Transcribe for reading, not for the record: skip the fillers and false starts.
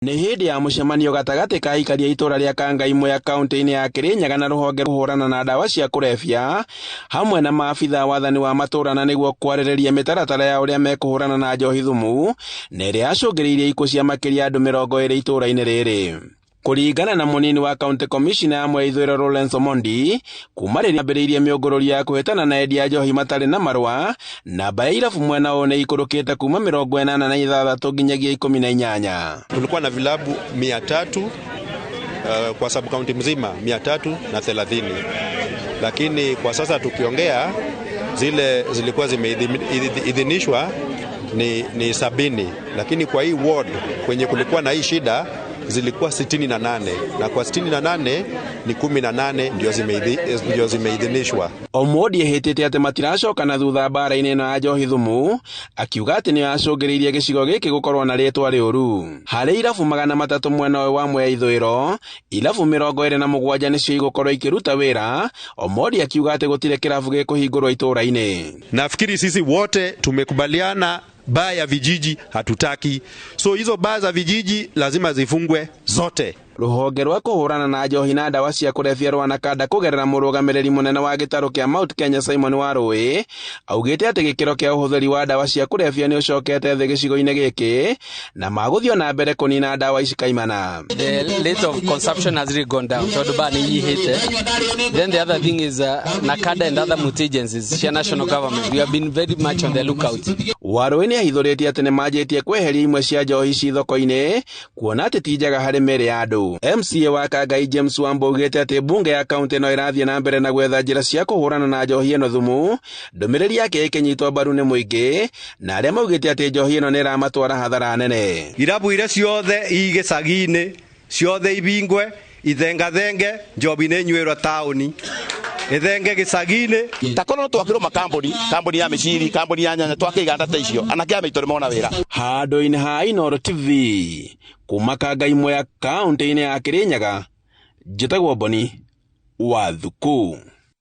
Nĩ hĩndĩ ya mũcemanio gatagatĩ ka aikari a itũra rĩa Kangai Mwea kaunti-inĩ ya Kirinyaga na rũhonge kũhũrana na ndawa cia kũrebia hamwe na maabitha a wathani wa matũra na nĩguo kwarĩrĩria mĩtaratara ya ũrĩa mekũhũrana na njohi thumu na ĩrĩa yacũngĩrĩirie ikuũ cia makĩria andũ 20 itũra-inĩ rĩrĩ. Kũringana na mũnini wa county commissioner ya Mwea Ithũĩro Lawrence Omondi, kuma rĩrĩa ambĩrĩirie mĩũngũrũrio ya kũhĩtana na endia a njohi matarĩ na marũa, namba ya irabu mwena ũyũ nĩ ikũrũkĩte kuma 86 nginyagia 18. Tulikuwa na vilabu 300 kwa sub county mzima 330, lakini kwa sasa tukiongea zile zilikuwa zimeidhinishwa ni 70, lakini kwa hii ward kwenye kulikuwa na hii shida zilikuwa 68, na kwa 68 ni 18 ndio zimeidhinishwa. Omondi ehĩtĩte atĩ matiracoka na thutha mbara-inĩ ĩno ya njohi thumu, akiuga atĩ nĩyo yacũngĩrĩirie gĩcigo gĩkĩ gũkorwo na rĩtwa rĩũru. Harĩ irabu 300 mwena ũyũ wa Mwea Ithũĩro, irabu 27 nĩcio igũkorwo ikĩruta wĩra. Omondi akiuga atĩ gũtirĩ kĩrabu gĩkũhingũrwo itũra-inĩ. Nafikiri sisi wote tumekubaliana baa ya vijiji hatutaki, so hizo baa za vijiji lazima zifungwe zote. Rũhonge rwa kũhũrana na njohi na ndawa cia kũrebia rwa Nakanda kũgerera mũrũgamĩrĩri mũnene wa gĩtarũ kĩa Mount Kenya Simon Warũĩ augĩte atĩ gĩkĩro kĩa ũhũthĩri wa ndawa cia kũrebia nĩ ũcokete thĩ gĩcigo-inĩ gĩkĩ na magũthiĩ na mbere kũnina ndawa ici kaimana. The rate of consumption has really gone down, tondũ baa nĩ inyihĩte. Then the other thing is NACADA and other multi agencies cia national government, we have been very much on the lookout. Warũĩ nĩ ahithũrĩtie atĩ nĩ manjĩtie kweheria imwe cia njohi ci thoko-inĩ kuona atĩ ti njega harĩ mĩĩrĩ ya andũ. MCA wa Kangai James Wambo augĩte atĩ mbunge ya kaunti no ĩrathiĩ na mbere na gwetha njĩra cia kũhũrana na njohi ĩno thumu, ndũmĩrĩri yake ĩkĩnyitwo mbaru nĩ mũingĩ na arĩa maugĩte atĩ njohi ĩno nĩ ĩramatwara hathara nene. Irabu iria ciothe i gĩcagi-inĩ ciothe ibingwe, ithengathenge, njobi nĩ ĩnyuĩrwo taũni, ithenge gĩcagi-inĩ. Ta korwo no twakĩrwo makambuni, kambuni ya mĩciri, kambuni ya nyanya, twake iganda ta icio, anake a maitũ nĩ mona wĩra. Handũ-inĩ ha Inooro TV kuma Kangai Mwea kaunti-inĩ ya Kirinyaga, njĩtagwo Boni wa Thuku.